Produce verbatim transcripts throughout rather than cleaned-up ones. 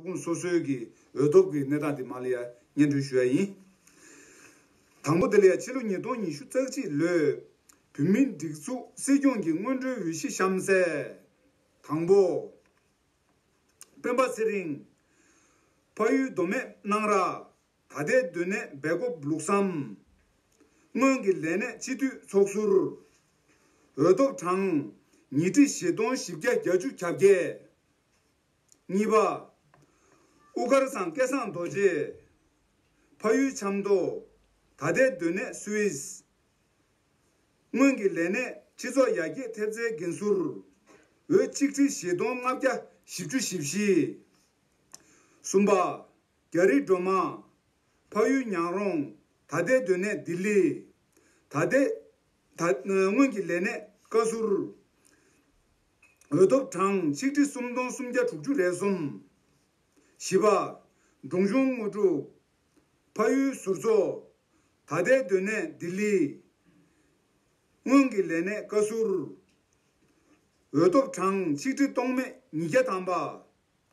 ཁུངས་སོ་སོའི་གི་འོས་ཐོབ་ཀྱི་གནས་སྟངས་དེ་མར་ལ་ཡ་སྙན་སྒྲོན་ཞུ་ཡ་ཡིན། དང་པོ་དེ་ལ་ཡ་ཕྱི་ལོ་ཉིས་སྟོང་ཉི་ཤུ་རྩ་གཅིག་ལོའི་བོད་མིའི་སྒྲིག་འཛུགས་སྲིད་སྐྱོང་གི་སྔོན་འགྲོའི་འོས་གཞི་གཤམ་གསལ། དང་པོ། སྤེན་པ་ཚེ་རིང་། ཕ་ཡུལ་མདོ་སྨད་སྣང་ར། ད་ལྟའི་སྡོད་གནས་སྦེལ་ཀོབ་ལུགས་བསམ། སྔོན་གྱི་ལས་གནས་སྤྱི་འཐུས་ཚོགས་ཟུར། འོས་ཐོབ་གྲངས་ཉིས་ཁྲི་བཞི་སྟོང་བཞི་བརྒྱ་བརྒྱད་ཅུ་གྱ་བརྒྱད། གཉིས་པ། དབུ་དཀར་ཚང་སྐལ་བཟང་རྡོ་རྗེ། ཕ་ཡུལ་ཆབ་མདོ། ད་ལྟའི་སྡོད་གནས་སུད་སི། སྔོན་གྱི་ལས་གནས་སྤྱི་ཚོགས་ཡར་རྒྱས་ཐེབས་རྩའི་འགན་ཟུར། འོས་གཅིག་ཁྲི་བཞི་སྟོང་ལྔ་བརྒྱ་བཞི་བཅུ་ཞེ་བཞི། གསུམ་པ། རྒྱ་རི་སྒྲོལ་མ། ཕ་ཡུལ་ཉག་རོང་། ད་ལྟའི་སྡོད་གནས་ལྡི་ལི། ད་ལྟའི་ད་སྔོན་གྱི་ལས་གནས་བཀའ་ཟུར། འོས་ཐོབ་གྲངས་ཆིག་ཁྲི་སུམ་སྟོང་སུམ་བརྒྱ་དྲུག་ཅུ་རེ་གསུམ། བཞི་པ། འབྲོང་ཆུང་དངོས་གྲུབ། ཕ་ཡུལ་ཟུར་གཙོ། ད་ལྟའི་སྡོད་གནས་ལྡི་ལི། སྔོན་གྱི་ལས་གནས་བཀའ་ཟུར། འོས་ཐོབ་གྲངས་ཆིག་ཁྲི་སྟོང་མེད་ཉིས་བརྒྱ་ཐམ་པ།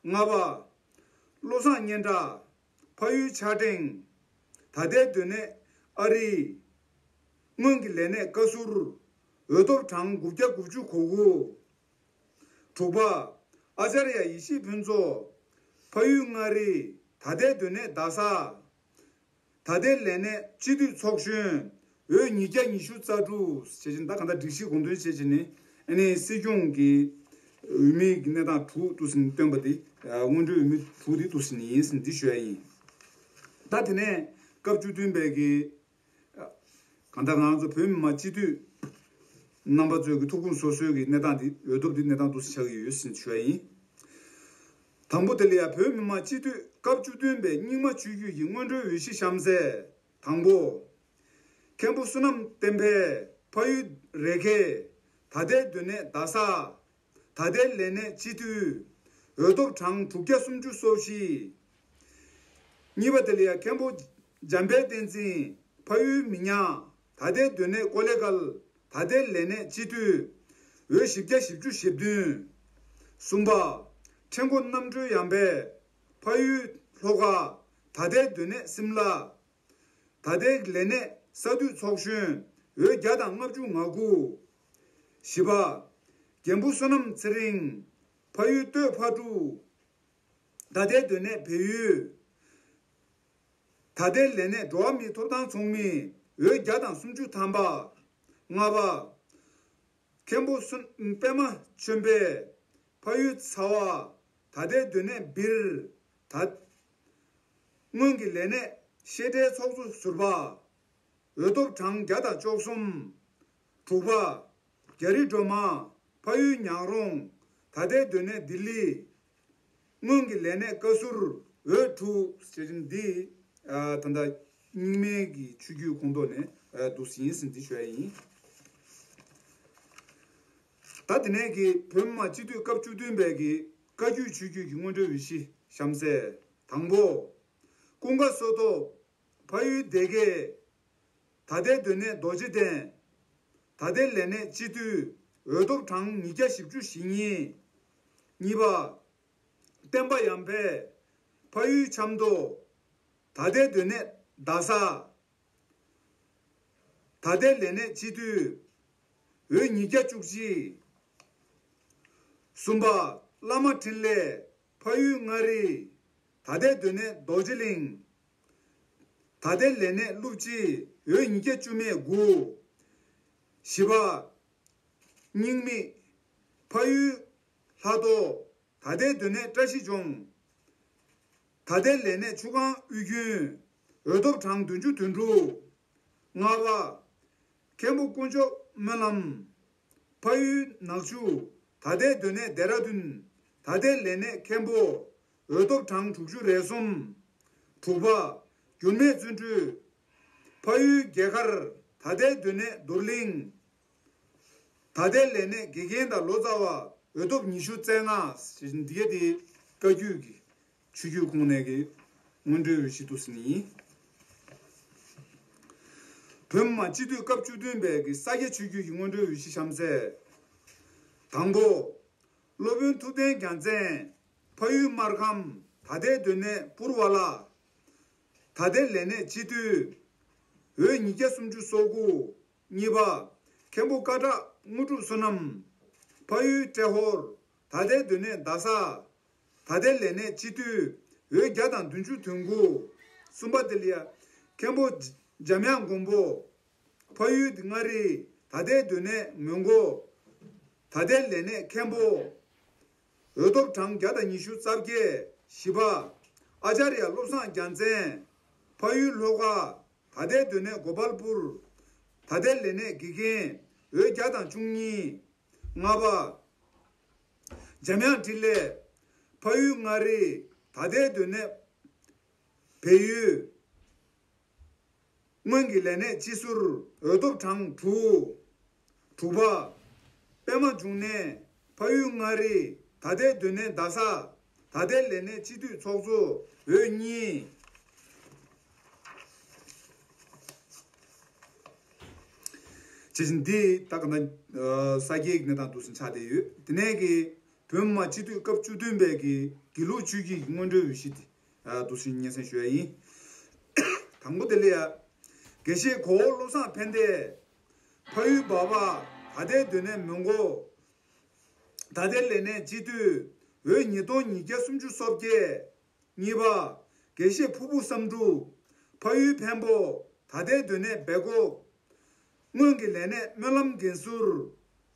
ལྔ་པ། བློ་བཟང་སྙན་གྲགས། ཕ་ཡུལ་ཆགས་ཕྲེང་། ད་ལྟའི་སྡོད་གནས་ཨ་རི། སྔོན་གྱི་ལས་གནས་བཀའ་ཟུར། འོས་ཐོབ་གྲངས་དགུ་བརྒྱ་དགུ་བཅུ་གོ་དགུ། དྲུག་པ། ཨ་ཅར་ཡ་ཡེ་ཤེས་ཕུན་ཚོགས། ཕ་ཡུལ་མངའ་རིས། ད་ལྟའི་སྡོད་གནས་རྡ་ས། ད་ལྟའི་ལས་གནས་སྤྱི་འཐུས་ཚོགས་གཞོན། འོས་ཉིས་བརྒྱ་ཉི་ཤུ་རྩ་དྲུག་བྱས་ཕྱིན། ད་གང་ལྟར་སྒྲིག་གཞི་དགོངས་དོན་བྱས་ཕྱིན་ནི། ཨ་ནི་སྲིད་སྐྱོང་གི་འོས་མི་གི་གནས་སྟངས་དྲུག་འདུག་ཟིན་བཏོན་པ་དེ། སྔོན་འགྲོའི་འོས་མི་དྲུག་དེ་འདུག་ཟིན་ཡིན་ཟིན་འདི་ཞུ་ཡ་ཡིན། ད་དེ་ནས་སྐབས་བཅུ་བདུན་པའི་གི། གང་ལྟར་ང་ཚོ་བོད་མི་མང་སྤྱི་འཐུས་རྣམ་པ་ཚོའི་གི་ཐུགས་དགོངས་སོ་སོའི་གི་གནས་སྟངས་འདི་འོས་ཐོབ་འདི་གནས་སྟངས་འདུག་ཆགས་ཀྱི་ཡོད་ཟིན་ཞུ་ཡ་ཡིན། དང་པོ་དེ་ལ་ཡ་བོད་མི་མང་སྤྱི་འཐུས་སྐབས་བཅུ་བདུན་པའི་རྙིང་མ་ཆོས་བརྒྱུད་ཀྱི་སྔོན་འགྲོའི་འོས་གཞི་གཤམ་གསལ། དང་པོ། མཁན་པོ་བསོད་ནམས་བསྟན་འཕེལ། ཕ་ཡུལ་རེ་ཁེ། ད་ལྟའི་སྡོད་གནས་རྡ་ས། ད་ལྟའི་ལས་གནས་སྤྱི་འཐུས། འོས་ཐོབ་གྲངས་དྲུག་བརྒྱ་སུམ་ཅུ་སོ་བཞི། གཉིས་པ་དེ་ལ་ཡ་མཁན་པོ་འཇམ་དཔལ་བསྟན་འཛིན། ཕ་ཡུལ་མི་ཉག། ད་ལྟའི་སྡོད་གནས་ཀོ་ལེ་གལ། ད་ལྟའི་ལས་གནས་སྤྱི་འཐུས། འོས་བཞི་བརྒྱ་བཞི་བཅུ་ཞེ་བདུན། གསུམ་པ། ཁྲེང་ཀོ་རྣམ་གྲོལ་ཡང་འཕེལ། ཕ་ཡུལ་ལྷོ་ཁ། ད་ལྟའི་སྡོད་གནས་སིམ་ལ། ད་ལྟའི་ལས་གནས་ས་འཐུས་ཚོགས་གཞོན། འོས་བརྒྱ་དང་ལྔ་བཅུ་ང་དགུ། བཞི་པ། རྒན་པོ་བསོད་ནམས་ཚེ་རིང་། ཕ་ཡུལ་སྟོད་ཕ་ཀྲུ། ད་ལྟའི་སྡོད་གནས་བལ་ཡུལ། ད་ལྟའི་ལས་གནས་འགྲོ་བ་མིའི་ཐོབ་ཐང་ཚོགས་མི། འོས་བརྒྱ་དང་སུམ་ཅུ་ཐམ་པ། ལྔ་པ། མཁན་པོ་སུན་པད་མ་ཆོས་འཕེལ། ཕ་ཡུལ་ཚ་བ། ད་ལྟའི་སྡོད་གནས་སྦིར། ད། སྔོན་གྱི་ལས་གནས་བཤད་གྲྭའི་ཚོགས་གཙོ་ཟུར་པ། འོས་ཐོབ་གྲངས་བརྒྱ་དང་བཅུ་གསུམ། དྲུག་པ། རྒྱ་རི་སྒྲོལ་མ། ཕ་ཡུལ་ཉག་རོང་། ད་ལྟའི་སྡོད་གནས་ལྡི་ལི། སྔོན་གྱི་ལས་གནས་བཀའ་ཟུར། འོས་དྲུག་ཟེར་བཞིན་འདི། ད་ལྟ་རྙིང་མའི་གི་ཆོས་བརྒྱུད་ཁོངས་གཏོགས་ནས་འདུག་ཟིན་ཡིན་ཟིན་འདི་ཞུ་ཡ་ཡིན། ད་དེ་ནས་གི་བོད་མི་མང་སྤྱི་འཐུས་སྐབས་བཅུ་བདུན་པའི་གི་བཀའ་བརྒྱུད་ཆོས་བརྒྱུད་ཀྱི་སྔོན་འགྲོའི་འོས་གཞི་གཤམ་གསལ། དང་པོ། ཀུན་དགའ་བསོད་སྟོབས། ཕ་ཡུལ་སྡེ་དགེ། ད་ལྟའི་སྡོད་གནས་རྡོ་རྗེ་གདན། ད་ལྟའི་ལས་གནས་སྤྱི་འཐུས། འོས་ཐོབ་གྲངས་ཉིས་བརྒྱ་བཞི་བཅུ་ཞེ་གཉིས། གཉིས་པ། བསྟན་པ་ཡར་འཕེལ། ཕ་ཡུལ་ཆབ་མདོ། ད་ལྟའི་སྡོད་གནས་རྡ་ས། ད་ལྟའི་ལས་གནས་སྤྱི་འཐུས། འོས་ཉིས་བརྒྱ་བཅུ་གཅིག། གསུམ་པ། བླ་མ་འཕྲིན་ལས། ཕ་ཡུལ་མངའ་རིས། ད་ལྟའི་སྡོད་གནས་རྡོ་རྗེ་གླིང་། ད་ལྟའི་ལས་གནས་སློབ་སྤྱི། འོས་ཉིས་བརྒྱ་བཅུ་མེད་དགུ། བཞི་པ། རྙིང་མི། ཕ་ཡུལ་ལྷ་ཐོ། ད་ལྟའི་སྡོད་གནས་བཀྲ་ཤིས་ལྗོངས། ད་ལྟའི་ལས་གནས་ཆུ་སྒང་དབུས་རྒྱུན། འོས་ཐོབ་གྲངས་བདུན་ཅུ་དོན་དྲུག། ལྔ་པ། མཁན་པོ་དཀོན་མཆོག་སྨོན་ལམ། ཕ་ཡུལ་ནག་ཆུ། ད་ལྟའི་སྡོད་གནས་ལྡེ་ར་ལྡུན། ད་ལྟའི་ལས་གནས་མཁན་པོ། འོས་ཐོབ་གྲངས་དྲུག་ཅུ་རེ་གསུམ། དྲུག་པ། འགྱུར་མེད་བརྩོན་འགྲུས། ཕ་ཡུལ་རྒྱལ་མཁར། ད་ལྟའི་སྡོད་གནས་རྡོར་གླིང་། ད་ལྟའི་ལས་གནས་དགེ་རྒན་དང་ལོ་ཙཱ་བ། འོས་ཐོབ་ཉི་ཤུ་རྩ་ལྔ། འདི་ག་དེ་བཀའ་བརྒྱུད་ཀྱི་ཆོས་བརྒྱུད་ཁོངས་ནས་ཀྱི་སྔོན་འགྲོའི་འོས་གཞི་འདུག་ཟེར་ནི་ཡིན། བོད་མི་མང་སྤྱི་འཐུས་སྐབས་བཅུ་བདུན་པའི་ཀྱི་ས་སྐྱ་ཆོས་བརྒྱུད་ཀྱི་སྔོན་འགྲོའི་འོས་གཞི་གཤམ་གསལ། དང་པོ། སློབ་དཔོན་ཐུབ་བསྟན་རྒྱལ་མཚན། ཕ་ཡུལ་སྨར་ཁམས། ད་ལྟའི་སྡོད་གནས་པུར་བ་ལ། ད་ལྟའི་ལས་གནས་སྤྱི་འཐུས། འོས་ཉིས་བརྒྱ་སུམ་ཅུ་སོ་དགུ། གཉིས་པ། མཁན་པོ་ཀ་བྲག་དངོས་གྲུབ་བསོད་ནམས། ཕ་ཡུལ་ཏྲེ་ཧོར། ད་ལྟའི་སྡོད་གནས་རྡ་ས། ད་ལྟའི་ལས་གནས་སྤྱི་འཐུས། འོས་བརྒྱ་དང་བདུན་ཅུ་དོན་དགུ། གསུམ་པ་དེ་ལ་ཡ། མཁན་པོ་འཇམ་དབྱངས་མགོན་པོ། ཕ་ཡུལ་མངའ་རིས། ད་ལྟའི་སྡོད་གནས་མོན་གྷོ། ད་ལྟའི་ལས་གནས་མཁན་པོ། འོས་ཐོབ་གྲངས་བརྒྱ་དང་ཉི་ཤུ་རྩ་བརྒྱད། བཞི་པ། ཨ་ཅཱརྱ་བློ་བཟང་རྒྱལ་མཚན། ཕ་ཡུལ་ལྷོ་ཁ། ད་ལྟའི་སྡོད་གནས་གོ་པལ་པུར། ད་ལྟའི་ལས་གནས་དགེ་རྒན། འོས་བརྒྱ་དང་བཅུ་གཉིས། ལྔ་པ། འཇམ་དབྱངས་འཕྲིན་ལས། ཕ་ཡུལ་མངའ་རིས། ད་ལྟའི་སྡོད་གནས་བལ་ཡུལ། སྔོན་གྱི་ལས་གནས་སྤྱི་ཟུར། འོས་ཐོབ་གྲངས་དྲུག་དྲུག་པ། པད་མ་འབྱུང་གནས། ཕ་ཡུལ་མངའ་རིས། ད་ལྟའི་སྡོད་གནས་རྡ་ས། ད་ལྟའི་ལས་གནས་སྤྱི་འཐུས་ཚོགས་གཙོ། འོས་གཉིས། ཇི་བཞིན་འདི་ད་ག་ན་ས་སྐྱའི་གནས་སྟངས་འདུག་སེ་ཆགས་བསྡད་ཡོད། དེ་ནས་ཀྱི་བོད་མི་མང་སྤྱི་འཐུས་སྐབས་བཅུ་བདུན་པའི་གི་དགེ་ལུགས་ཆོས་བརྒྱུད་ཀྱི་སྔོན་འགྲོའི་འོས་གཞི་དེ་འདུག་སེ་སྙན་སེང་ཞུ་ཡ་ཡིན། དང་པོ་དེ་ལ་ཡ། དགེ་བཤེས་གོ་བོ་བློ་བཟང་ཕན་བདེ། ཕ་ཡུལ་འབའ་བ། ད་ལྟའི་སྡོད་གནས་མོན་གྷོ། ད་ལྟའི་ལས་གནས་སྤྱི་འཐུས། འོས་ཉིས་སྟོང་ཉིས་བརྒྱ་སུམ་ཅུ་སོ་བརྒྱད། གཉིས་པ། དགེ་བཤེས་ཕུར་བུ་བསམ་འགྲུབ། ཕ་ཡུལ་འཕན་པོ། ད་ལྟའི་སྡོད་གནས་སྦེལ་ཀོབ། སྔོན་གྱི་ལས་གནས་སྨོན་ལམ་འགན་ཟུར།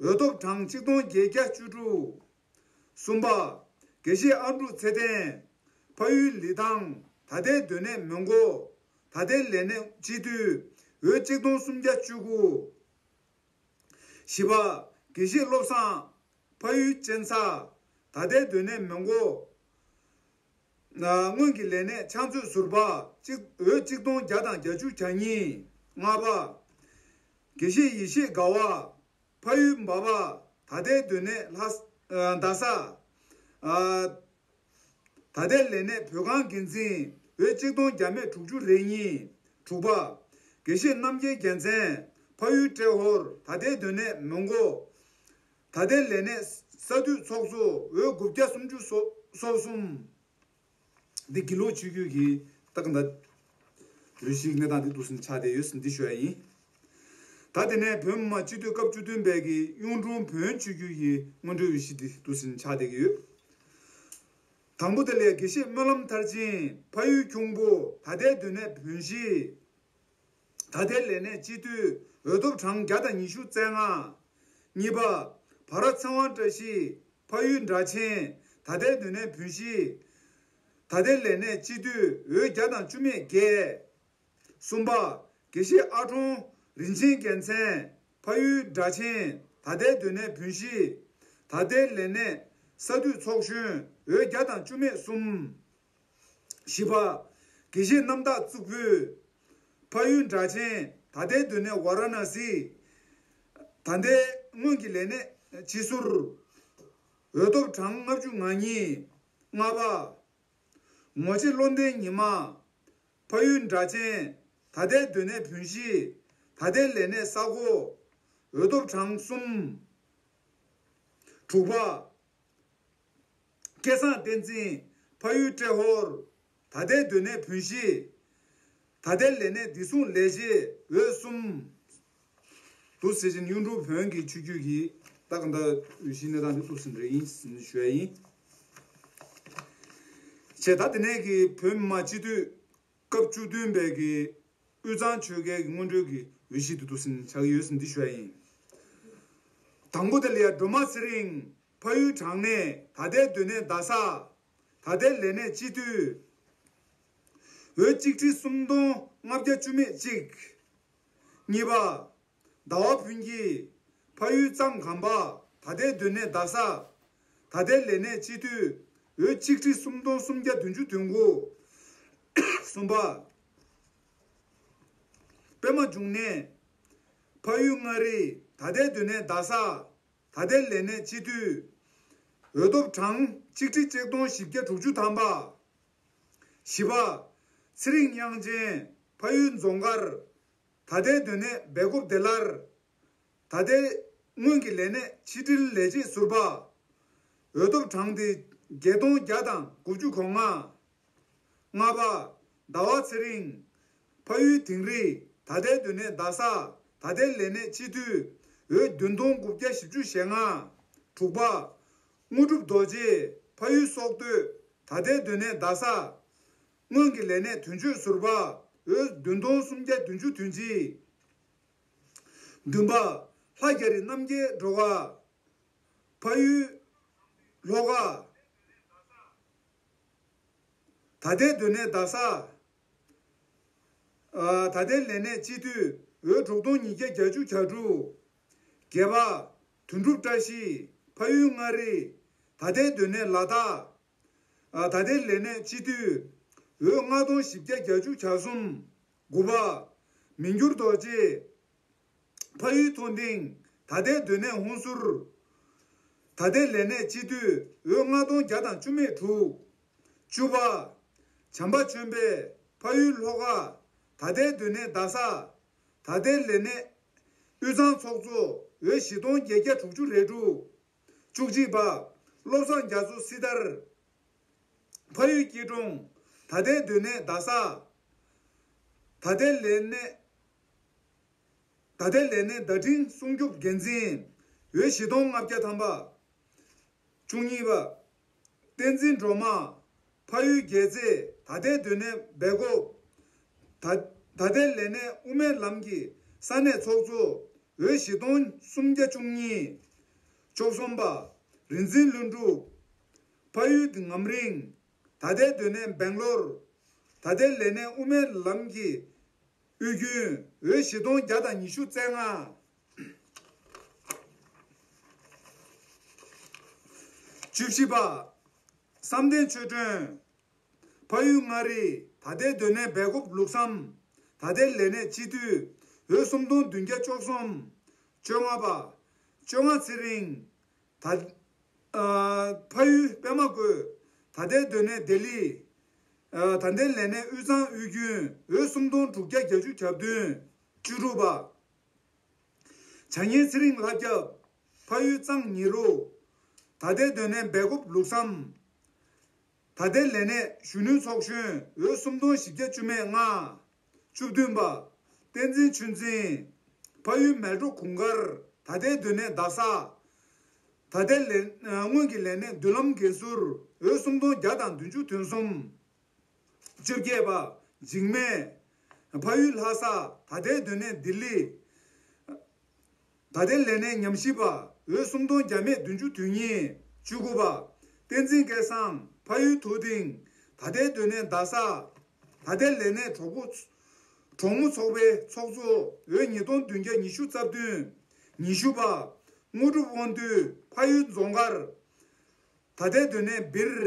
འོས་ཐོབ་གྲངས་གཅིག་སྟོང་བརྒྱད་བརྒྱ་བཅུ་དྲུག་གསུམ་པ། དགེ་བཤེས་ཨ་འབྲུག་ཚེ་བརྟན། ཕ་ཡུལ་ལི་ཐང་། ད་ལྟའི་སྡོད་གནས་མོན་གྷོ། ད་ལྟའི་ལས་གནས་སྤྱི་འཐུས། འོས་གཅིག་སྟོང་སུམ་བརྒྱ་བཅུ་དགུ། བཞི་པ། དགེ་བཤེས་བློ་བཟང་། ཕ་ཡུལ་གཅན་ཚ། ད་ལྟའི་སྡོད་གནས་མོན་གྷོ། སྔོན་གྱི་ལས་གནས་ཕྱག་མཛོད་ཟུར་པ། གཅིག་འོས་གཅིག་སྟོང་བརྒྱ་དང་བརྒྱད་ཅུ་གྱ་གཉིས། ལྔ་པ། དགེ་བཤེས་ཡེ་ཤེས་དགའ་བ། ཕ་ཡུལ་འབའ་བ། ད་ལྟའི་སྡོད་གནས་ལྷ་ས། རྡ་ས། ད་ལྟའི་ལས་གནས་བོད་ཁང་འགན་འཛིན། འོས་གཅིག་སྟོང་བརྒྱ་མེད་དྲུག་ཅུ་རེ་གཉིས། དྲུག་པ། དགེ་བཤེས་རྣམ་རྒྱལ་རྒྱལ་མཚན། ཕ་ཡུལ་ཏྲེ་ཧོར། ད་ལྟའི་སྡོད་གནས་མོན་གྷོ། ད་ལྟའི་ལས་གནས་ས་འཐུས་ཚོགས་གཙོ། འོས་དགུ་བརྒྱ་སུམ་ཅུ་སོ་སོ་གསུམ། འདི་དགེ་ལུགས་ཆོས་བརྒྱུད་ཀྱི་ད་ག་འདྲ་འོས་གཞིའི་གནས་སྟངས་འདི་འདུག་སེ་ཆགས་བསྡད་ཡོད་ཟེར་འདི་ཞུ་ཡ་ཡིན། ད་དེ་ནས་བོད་མི་མང་སྤྱི་འཐུས་སྐབས་བཅུ་བདུན་པའི་གི་གཡུང་དྲུང་བོན་ཆོས་བརྒྱུད་ཀྱི་སྔོན་འགྲོའི་འོས་གཞི་འདི་འདུག་སེ་ཆགས་བསྡད་ཀྱི་ཡོད། དང་པོ་དེ་ལ་དགེ་བཤེས་སྨོན་ལམ་མཐར་ཕྱིན། ཕ་ཡུལ་ཁྱུང་པོ། ད་ལྟའི་སྡོད་གནས་བོན་གཞིས། ད་ལྟའི་ལས་གནས་སྤྱི་འཐུས། འོས་ཐོབ་གྲངས་བརྒྱ་དང་ཉི་ཤུ་རྩ་ལྔ། གཉིས་པ། བྷ་ར་ཚེ་དབང་བཀྲ་ཤིས། ཕ་ཡུལ་སྦྲ་ཆེན། ད་ལྟའི་སྡོད་གནས་བོན་གཞིས། ད་ལྟའི་ལས་གནས་སྤྱི་འཐུས། འོས་བརྒྱ་དང་བཅུ་མེད་བརྒྱད། གསུམ་པ། དགེ་བཤེས་ཨ་ཁྲོང་རིན་ཆེན་རྒྱལ་མཚན། ཕ་ཡུལ་སྦྲ་ཆེན། ད་ལྟའི་སྡོད་གནས་བོན་གཞིས། ད་ལྟའི་ལས་གནས་ས་འཐུས་ཚོགས་གཞོན། འོས་བརྒྱ་དང་བཅུ་མེད་གསུམ། བཞི་པ། དགེ་བཤེས་རྣམ་དག་གཙུག་ཕུད། ཕ་ཡུལ་སྦྲ་ཆེན། ད་ལྟའི་སྡོད་གནས་ཝཱ་ར་ཎ་སི། ད་ལྟའི་སྔོན་གྱི་ལས་གནས་སྤྱི་ཟུར། འོས་ཐོབ་གྲངས་ལྔ་བཅུ་ང་གཉིས། ལྔ་པ། ངོ་ཆེ་བློ་ལྡན་ཉི་མ། ཕ་ཡུལ་སྦྲ་ཆེན། ད་ལྟའི་སྡོད་གནས་བོན་གཞིས། ད་ལྟའི་ལས་གནས་ས་གོ། འོས་ཐོབ་གྲངས་གསུམ། དྲུག་པ། སྐལ་བཟང་བསྟན་འཛིན། ཕ་ཡུལ་ཏྲེ་ཧོར། ད་ལྟའི་སྡོད་གནས་བོན་གཞིས། ད་ལྟའི་ལས་གནས་བདེ་སྲུང་ལས་བྱེད། འོས་གསུམ། འདུག་ཟེར་བཞིན་གཡུང་དྲུང་བོན་གྱི་ཆོས་བརྒྱུད་ཀྱི་ད་ག་འདྲ་འོས་གཞིའི་གནས་སྟངས་འདི་འདུག་ཟེར་རེ་ཡིན་ཟེར་ནས་ཞུ་ཡ་ཡིན། བྱས་ད་དེ་ནས་ཀྱི་བོད་མི་མང་སྤྱི་འཐུས་སྐབས་བཅུ་བདུན་པའི་གི་དབུས་གཙང་ཆོལ་ཁའི་སྔོན་འགྲོའི་གི་འོས་གཞི་འདི་འདུག་ཟེར་ནས་ཆགས་ཀྱི་ཡོད་ཟེར་འདི་ཞུ་ཡ་ཡིན། དང་པོ་དེ་ལ་ཡ་སྒྲོལ་མ་ཚེ་རིང་། ཕ་ཡུལ་དྲང་གནས། ད་ལྟའི་སྡོད་གནས་རྡ་ས། ད་ལྟའི་ལས་གནས་སྤྱི་འཐུས། འོས་གཅིག་ཁྲི་སུམ་སྟོང་ལྔ་བརྒྱ་བཅུ་མེད་གཅིག། གཉིས་པ། ཟླ་བ་ཕུན་སྐྱིད། ཕ་ཡུལ་གཙང་གམ་པ། ད་ལྟའི་སྡོད་གནས་རྡ་ས། ད་ལྟའི་ལས་གནས་སྤྱི་འཐུས། འོས་གཅིག་ཁྲི་སུམ་སྟོང་སུམ་བརྒྱ་བདུན་ཅུ་དོན་དགུ། གསུམ་པ། པད་མ་འབྱུང་གནས། ཕ་ཡུལ་མངའ་རིས། ད་ལྟའི་སྡོད་གནས་རྡ་ས། ད་ལྟའི་ལས་གནས་སྤྱི་འཐུས། འོས་ཐོབ་གྲངས་གཅིག་ཁྲི་གཅིག་སྟོང་བཞི་བརྒྱ་དྲུག་ཅུ་ཐམ་པ། བཞི་པ། ཚེ་རིང་དབྱངས་ཅན། ཕ་ཡུལ་རྫོང་དཀར། ད་ལྟའི་སྡོད་གནས་སྦེལ་ཀོབ་བདེ་སླར། ད་ལྟའི་སྔོན་གྱི་ལས་གནས་ཕྱི་དྲིལ་ལས་བྱེད་ཟུར་པ། འོས་ཐོབ་གྲངས་དེ་བརྒྱད་སྟོང་བརྒྱ་དང་དགུ་བཅུ་གོ་ལྔ། ལྔ་པ། ཟླ་བ་ཚེ་རིང་། ཕ་ཡུལ་དིང་རི། ད་ལྟའི་སྡོད་གནས་རྡ་ས། ད་ལྟའི་ལས་གནས་སྤྱི་འཐུས། འོས་བདུན་སྟོང་དགུ་བརྒྱ་བཞི་བཅུ་ཞེ་ལྔ། དྲུག་པ། དངོས་གྲུབ་རྡོ་རྗེ། ཕ་ཡུལ་སོག་སྟོད། ད་ལྟའི་སྡོད་གནས་རྡ་ས། སྔོན་གྱི་ལས་གནས་དོན་གཅོད་ཟུར་པ། འོས་བདུན་སྟོང་སུམ་བརྒྱ་བདུན་ཅུ་དོན་གཅིག། བདུན་པ། ལྷ་རྒྱ་རི་རྣམ་རྒྱལ་སྒྲོལ་དཀར། ཕ་ཡུལ་ལྷོ་ཁ། ད་ལྟའི་སྡོད་གནས་རྡ་ས། ཨ། ད་ལྟའི་ལས་གནས་སྤྱི་འཐུས། འོས་དྲུག་སྟོང་ཉིས་བརྒྱ་གྱ་དྲུག། བརྒྱད་པ། དོན་གྲུབ་བཀྲ་ཤིས། ཕ་ཡུལ་མངའ་རིས། ད་ལྟའི་སྡོད་གནས་ལ་དྭགས། ཨ། ད་ལྟའི་ལས་གནས་སྤྱི་འཐུས། འོས་ལྔ་སྟོང་བཞི་བརྒྱ་གྱ་གསུམ། དགུ་པ། མི་འགྱུར་རྡོ་རྗེ། ཕ་ཡུལ་མཐོ་ལྡིང་། ད་ལྟའི་སྡོད་གནས་ཧོན་སུར། ད་ལྟའི་ལས་གནས་སྤྱི་འཐུས། འོས་ལྔ་སྟོང་བརྒྱ་དང་བཅུ་མེད་དྲུག། བཅུ་པ། བྱམས་པ་ཆོས་འཕེལ། ཕ་ཡུལ་ལྷོ་ཁ། ད་ལྟའི་སྡོད་གནས་རྡ་ས། ད་ལྟའི་ལས་གནས་དབུས་གཙང་ཚོགས་གཙོ། འོས་བཞི་སྟོང་བརྒྱད་བརྒྱ་དྲུག་ཅུ་རེ་དྲུག། བཅུ་གཅིག་པ། བློ་བཟང་རྒྱ་མཚོ་སྲི་ཐར། ཕ་ཡུལ་སྐྱིད་གྲོང་། ད་ལྟའི་སྡོད་གནས་རྡ་ས། ད་ལྟའི་ལས་གནས། ད་ལྟའི་ལས་གནས་བརྡ་འཕྲིན་སྲུང་སྐྱོབ་འགན་འཛིན། འོས་བཞི་སྟོང་ལྔ་བརྒྱ་ཐམ་པ། བཅུ་གཉིས་པ། བསྟན་འཛིན་སྒྲོལ་མ། ཕ་ཡུལ་རྒྱལ་རྩེ། ད་ལྟའི་སྡོད་གནས་སྦེལ་ཀོབ། ད། ད་ལྟའི་ལས་གནས་དབུ་མའི་ལམ་གྱི་ས་གནས་ཚོགས་གཙོ། འོས་བཞི་སྟོང་སུམ་བརྒྱ་བཅུ་གཉིས། བཅུ་གསུམ་པ། རིག་འཛིན་ལྷུན་གྲུབ། ཕ་ཡུལ་ངམ་རིང་། ད་ལྟའི་སྡོད་གནས་སྦེང་ལོར། ད་ལྟའི་ལས་གནས་དབུ་མའི་ལམ་གྱི་དབུས་རྒྱུན། འོས་བཞི་སྟོང་བརྒྱ་དང་ཉི་ཤུ་རྩ་ལྔ། བཅུ་བཞི་པ། བསམ་གཏན་ཆོས་སྒྲོན། ཕ་ཡུལ་མངའ་རིས། ད་ལྟའི་སྡོད་གནས་སྦེལ་ཀོབ་ལུགས་བསམ། ད་ལྟའི་ལས་གནས་སྤྱི་འཐུས། འོས་སུམ་སྟོང་བདུན་བརྒྱ་བཅུ་གསུམ། བཅོ་ལྔ་པ། བཅོ་ལྔ་ཚེ་རིང་། ད། ཨ། ཕ་ཡུལ་པད་མ་བཀོད། ད་ལྟའི་སྡོད་གནས་ལྡི་ལི། ཨ། ད་ལྟའི་ལས་གནས་དབུས་གཙང་དབུས་རྒྱུན། འོས་སུམ་སྟོང་དྲུག་བརྒྱ་བརྒྱད་ཅུ་གྱ་བདུན། བཅུ་དྲུག་པ། བྱ་ངན་ཚེ་རིང་ལྷ་སྐྱབས། ཕ་ཡུལ་གཙང་ཉི་རུ། ད་ལྟའི་སྡོད་གནས་སྦེལ་ཀོབ་ལུགས་བསམ། ད་ལྟའི་ལས་གནས་གཞོན་ནུའི་ཚོགས་གཞོན། འོས་སུམ་སྟོང་བཞི་བརྒྱ་བཅུ་མེད་ལྔ། བཅུ་བདུན་པ། བསྟན་འཛིན་ཆོས་འཛིན། ཕ་ཡུལ་མལ་གྲོ་གུང་དཀར། ད་ལྟའི་སྡོད་གནས་རྡ་ས། ད་ལྟའི་ལས། སྔོན་གྱི་ལས་གནས་མདུན་ལམ་དགེ་ཟུར། འོས་སུམ་སྟོང་བརྒྱ་དང་བདུན་ཅུ་དོན་གསུམ། བཅོ་བརྒྱད་པ། འཇིགས་མེད། ཕ་ཡུལ་ལྷ་ས། ད་ལྟའི་སྡོད་གནས་ལྡི་ལི། ད་ལྟའི་ལས་གནས་ཉམས་ཞིབ་པ། འོས་སུམ་སྟོང་བརྒྱ་མེད་བདུན་ཅུ་དོན་གཉིས། བཅུ་དགུ་པ། བསྟན་འཛིན་སྐལ་བཟང་། ཕ་ཡུལ་མཐོ་ལྡིང་། ད་ལྟའི་སྡོད་གནས་རྡ་ས། ད་ལྟའི་ལས་གནས་གྲོགས་པོ། གྲོགས་མོ་ཚོགས་པའི་ཚོགས་གཙོ། འོས་ཉིས་སྟོང་བདུན་བརྒྱ་ཉི་ཤུ་རྩ་བདུན། ཉི་ཤུ་པ། དངོས་གྲུབ་དབང་འདུས། ཕ་ཡུལ་རྫོང་དཀར། ད་ལྟའི་སྡོད་གནས་སྦིར།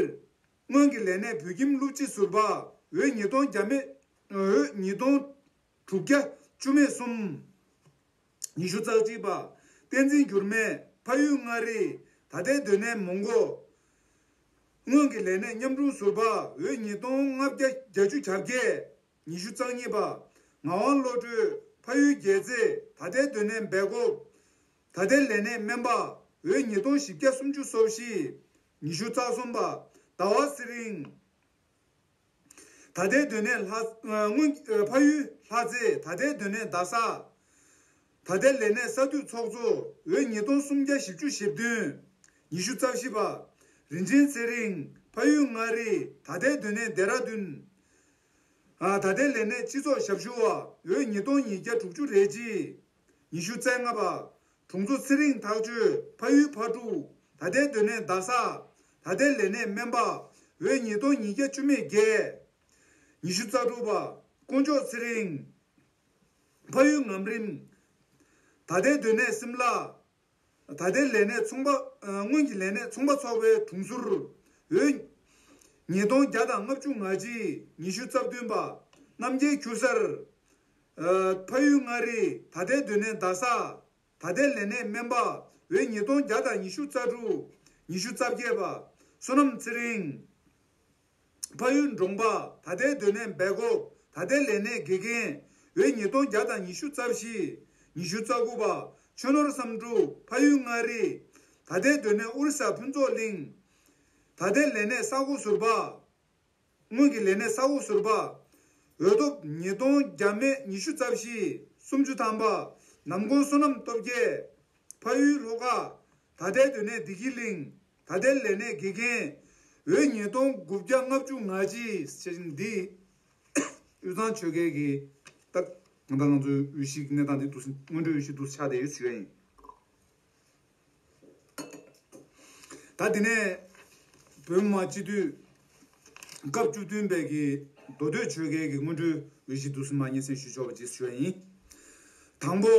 སྔོན་གྱི་ལས་གནས་བོད་ཁྱིམ་སློབ་སྤྱི་ཟུར་པ། འོས་ཉིས་སྟོང་བརྒྱ་མེད། འོས་ཉིས་སྟོང་དྲུག་བརྒྱ་བཅུ་མེད་གསུམ། ཉི་ཤུ་རྩ་གཅིག་པ། བསྟན་འཛིན་འགྱུར་མེད། ཕ་ཡུལ་མངའ་རིས། ད་ལྟའི་སྡོད་གནས་མོན་གྷོ། སྔོན་གྱི་ལས་གནས་མཉམ་དྲུང་ཟུར་པ། འོས་ཉིས་སྟོང་ལྔ་བརྒྱ་བརྒྱད་ཅུ་གྱ་བརྒྱད། ཉི་ཤུ་རྩ་གཉིས་པ། ངག་དབང་བློ་གྲོས། ཕ་ཡུལ་རྒྱལ་རྩེ། ད་ལྟའི་སྡོད་གནས་སྦེལ་ཀོབ། ད་ལྟའི་ལས་གནས་སྨན་པ། འོས་ཉིས་སྟོང་བཞི་བརྒྱ་སུམ་ཅུ་སོ་བཞི། ཉི་ཤུ་རྩ་གསུམ་པ། ཟླ་བ་ཚེ་རིང་། ད་ལྟའི་སྡོད་གནས་ལྷ། སྔོན། ཕ་ཡུལ་ལྷ་རྩེ། ད་ལྟའི་སྡོད་གནས་རྡ་ས། ད་ལྟའི་ལས་གནས་ས་འཐུས་ཚོགས་གཙོ། འོས་ཉིས་སྟོང་སུམ་བརྒྱ་བཞི་བཅུ་ཞེ་བདུན། ཉི་ཤུ་རྩ་བཞི་པ། རིན་ཆེན་ཚེ་རིང་། ཕ་ཡུལ་མངའ་རིས། ད་ལྟའི་སྡོད་གནས་ལྡེ་ར་ལྡུན། ཨ། ད་ལྟའི་ལས་གནས་སྤྱི་ཚོགས་ཞབས་ཞུ་བ། འོས་ཉིས་སྟོང་ཉིས་བརྒྱ་དྲུག་ཅུ་རེ་གཅིག། ཉི་ཤུ་རྩ་ལྔ་པ། དྲུང་འཚོ་ཚེ་རིང་ཐག་གཅོད། ཕ་ཡུལ་ཕ་ཕྲུག། ད་ལྟའི་སྡོད་གནས་རྡ་ས། ད་ལྟའི་ལས་གནས་སྨན་པ། འོས་ཉིས་སྟོང་ཉིས་བརྒྱ་བཅུ་མེད་བརྒྱད། ཉི་ཤུ་རྩ་དྲུག་པ། དཀོན་མཆོག་ཚེ་རིང་། ཕ་ཡུལ་ངམ་རིམ། ད་ལྟའི་སྡོད་གནས་སིམ་ལ། ད་ལྟའི་ལས་གནས་ཚོང་པ། ཨ། སྔོན་གྱི་ལས་གནས་ཚོང་པ་ཚོགས་པའི་དྲུང་ཟུར། འོས་ཉིས་སྟོང་བརྒྱ་དང་ལྔ་བཅུ་ང་གཅིག། ཉི་ཤུ་རྩ་བདུན་པ། རྣམ་རྒྱལ་ཁྱུ་གསར། ཨ། ཕ་ཡུལ་མངའ་རིས། ད་ལྟའི་སྡོད་གནས་རྡ་ས། ད་ལྟའི་ལས་གནས་སྨན་པ། འོས་ཉིས་སྟོང་བརྒྱ་དང་ཉི་ཤུ་རྩ་དྲུག། ཉི་ཤུ་རྩ་བརྒྱད་པ། བསོད་ནམས་ཚེ་རིང་། ཕ་ཡུལ་འབྲོང་པ། ད་ལྟའི་སྡོད་གནས་སྦེལ་ཀོབ། ད་ལྟའི་ལས་གནས་དགེ་རྒན། འོས་ཉིས་སྟོང་བརྒྱ་དང་ཉི་ཤུ་རྩ་བཞི། ཉི་ཤུ་རྩ་དགུ་པ། ཆོས་ནོར་བསམ་འགྲུབ། ཕ་ཡུལ་མངའ་རིས། ད་ལྟའི་སྡོད་གནས་ཨོ་རི་ས་ཕུན་ཚོགས་གླིང་། ད་ལྟའི་ལས་གནས་ས་སྒོ་ཟུར་པ། སྔོན་གྱི་ལས་གནས་ས་འོག་ཟུར་པ། འོས་ཐོབ་ཉིས་སྟོང་བརྒྱ་མེད་ཉི་ཤུ་རྩ་བཞི། སུམ་ཅུ་ཐམ་པ། ནམ་གུང་བསོད་ནམས་སྟོབས་རྒྱས། ཕ་ཡུལ་ལྷོ་ཁ། ད་ལྟའི་སྡོད་གནས་བདེ་སྐྱིད་གླིང་། ད་ལྟའི་ལས་གནས་དགེ་རྒན། འོས་ཉིས་སྟོང་དགུ་བརྒྱ་ལྔ་བཅུ་ང་གཅིག་ཟེར་བཞིན་འདི། དབུས་གཙང་ཆོལ་ཁའི་གི། ད་ད་ང་ཚོའི་འོས་གཞིའི་གནས་སྟངས་འདི་འདུག་སེ་སྔོན་འགྲོའི་འོས་གཞི་འདུག་སེ་ཆགས་བསྡད་ཡོད་ཞུ་ཡ་ཡིན། ད་དེ་ནས་བོད་མི་མང་སྤྱི་འཐུས་སྐབས་བཅུ་བདུན་པའི་གི་མདོ་སྟོད་ཆོལ་ཁའི་གི་སྔོན་འགྲོའི་འོས་གཞི་འདུག་སེ་མར་སྙན་སེང་ཞུ་ཆོག་པ་ཅིག་ཞུ་ཡ་ཡིན། དང་པོ།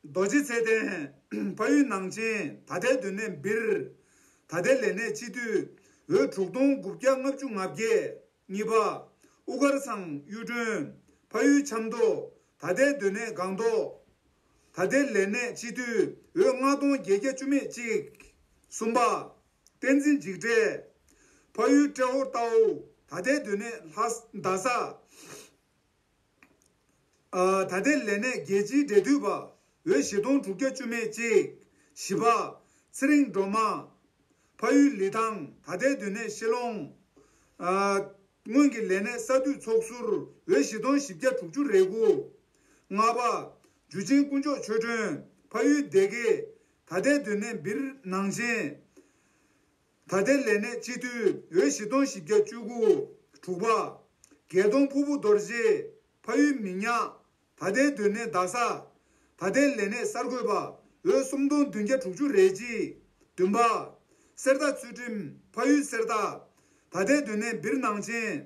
རྡོ་རྗེ་ཚེ་བརྟན། ཕ་ཡུལ་ནང་ཆེན། ད་ལྟའི་སྡོད་གནས་སྦིར། ད་ལྟའི་ལས་གནས་སྤྱི་འཐུས། འོས་དྲུག་སྟོང་དགུ་བརྒྱ་ལྔ་བཅུ་ང་བརྒྱད། གཉིས་པ། དབུ་དཀར་ཚང་གཡུ་སྒྲོན། ཕ་ཡུལ་ཆབ་མདོ། ད་ལྟའི་སྡོད་གནས་སྒང་ཏོག་ད་ལྟའི་ལས་གནས་སྤྱི་འཐུས། འོས་ལྔ་སྟོང་བརྒྱད་བརྒྱ་བཅུ་མེད་གཅིག་གསུམ་པ། བསྟན་འཛིན་འཇིགས་བྲལ། ཕ་ཡུལ་ཏྲེ་ཧོར་རྟའུ། ད་ལྟའི་སྡོད་གནས་ལྷ་ས་རྡ་ས། ཨ། ད་ལྟའི་ལས་གནས་རྒྱལ་སྤྱིའི་འབྲེལ་མཐུད་པ། འོས་བཞི་སྟོང་དྲུག་བརྒྱ་བཅུ་མེད་གཅིག་བཞི་པ། ཚེ་རིང་སྒྲོལ་མ། ཕ་ཡུལ་ལི་ཐང་། ད་ལྟའི་སྡོད་གནས་ཤེ་ལོང་། ཨ། སྔོན་གྱི་ལས་གནས་ས་འཐུས་ཚོགས་ཟུར། འོས་བཞི་སྟོང་བཞི་བརྒྱ་དྲུག་ཅུ་རེ་དགུ། ལྔ་པ། འཇུ་ཆེན་དཀོན་མཆོག་ཆོས་སྒྲོན། ཕ་ཡུལ་སྡེ་དགེ། ད་ལྟའི་སྡོད་གནས་སྦིར་ནང་ཆེན། ད་ལྟའི་ལས་གནས་སྤྱི་འཐུས། འོས་བཞི་སྟོང་བཞི་བརྒྱ་བཅུ་དགུ། དྲུག་པ། རྒྱལ་སྟོང་ཕུར་བུ་རྡོ་རྗེ། ཕ་ཡུལ་མི་ཉག་ད་ལྟའི་སྡོད་གནས་རྡ་ས། ད་ལྟའི་ལས་གནས་གསར་འགོད་པ། འོས་སུམ་སྟོང་བདུན་བརྒྱ་དྲུག་ཅུ་རེ་གཅིག་བདུན་པ། གསེར་རྟ་ཚུལ་ཁྲིམས། ཕ་ཡུལ་གསེར་རྟ། ད་ལྟའི་སྡོད་གནས་སྦིར་ནང་ཆེན།